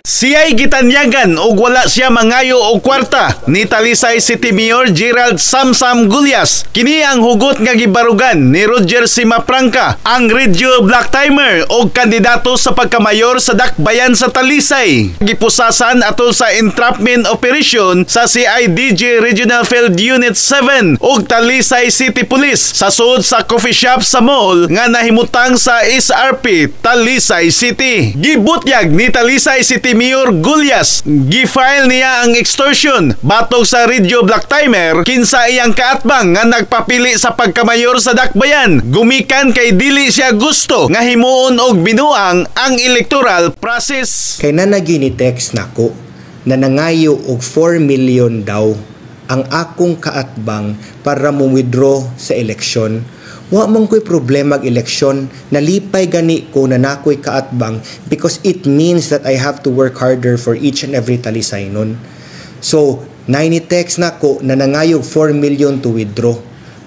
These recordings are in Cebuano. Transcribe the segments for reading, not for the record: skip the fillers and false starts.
Siya'y gitanyagan og wala siya mangayo og kwarta ni Talisay City Mayor Gerald Samsam Gullas. Kini ang hugot nga gibarugan ni Roger Cimafranca, ang Radio Black Timer og kandidato sa pagkamayor sa Dakbayan sa Talisay. Gipusasan atol sa entrapment operation sa CIDG Regional Field Unit 7 ug Talisay City Police sa sud sa coffee shop sa mall nga nahimutang sa SRP, Talisay City. Gibutyag ni Talisay City Mayor Gullas, gi-file niya ang extortion batok sa Radio Black Timer, kinsa iyang kaatbang nga nagpapili sa pagkamayor sa Dakbayan gumikan kay dili siya gusto nga himuon og binuang ang electoral process. Kay naa na gyuy ni-text nako na nangayo og 4 million daw ang akong kaatbang para mo withdraw sa eleksyon. Wa man ko'y problema ag eleksyon, nalipay gani ko na nakoy kaatbang because it means that I have to work harder for each and every Talisaynon. So, naay ni-text nako na nangayog 4 million to withdraw.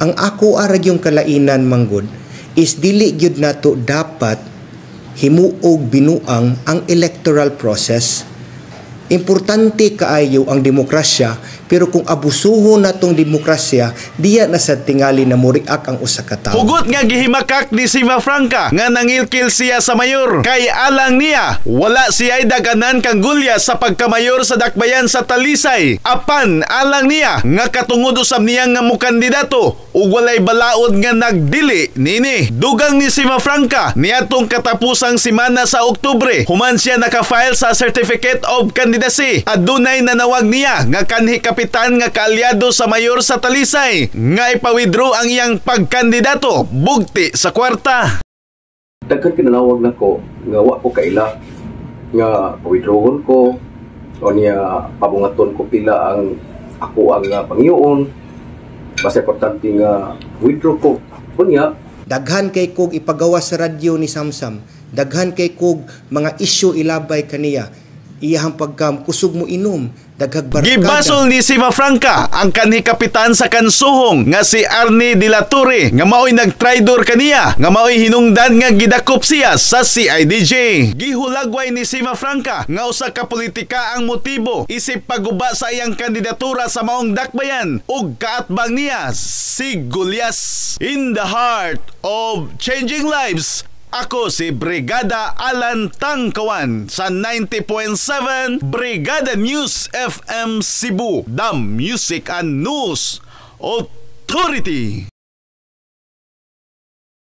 Ang ako ra gyung kalainan manggod is dili gyud nato dapat himuog binuang ang electoral process. Importante kaayo ang demokrasya, pero kung abusuhon natong demokrasya, diya na sa tingali na muriak ang usa ka tawo. Hugot nga gihimakak ni Cimafranca nga nangilkil siya sa mayor kay alang niya wala siya'y daganan kang Gullas sa pagkamayor sa Dakbayan sa Talisay. Apan alang niya nga katungod usab niya nga mokandidato ug walay balaod nga nagdili nini. Dugang ni Cimafranca, niadtong katapusang semana sa Oktubre, human siya naka-file sa Certificate of Candidacy, adunay nanawag niya nga kanhi kapitan nga kaalyado sa mayor sa Talisay nga ipa-withdraw ang iyang pagkandidato bugti sa kwarta. Daghan kinanawag nako nga wa ko kaila nga pa-withdrawon ko o niya pabungaton ko pila ang ako ang pangyoon, basta importante nga withdraw ko unya. Daghan kay kog ipagawa sa radyo ni Samsam. Daghan kay kog mga isyu ilabay kaniya. Iyahang pagka kusog mo inom, daghag barkada. Gibasol ni Cimafranca ang kanhi kapitan sa Kansuhong nga si Arnie de la Torre nga maoy nagtraidor kaniya nga maoy hinungdan nga gidakop siya sa CIDG. Gihulagway ni Cimafranca nga usa ka politika ang motibo isip pagguba sa iyang kandidatura sa maong dakbayan ug kaatbang niya si Gullas. In the heart of changing lives, ako si Brigada Alan Tangkawan sa 90.7 Brigada News FM Cebu, the Music and News Authority.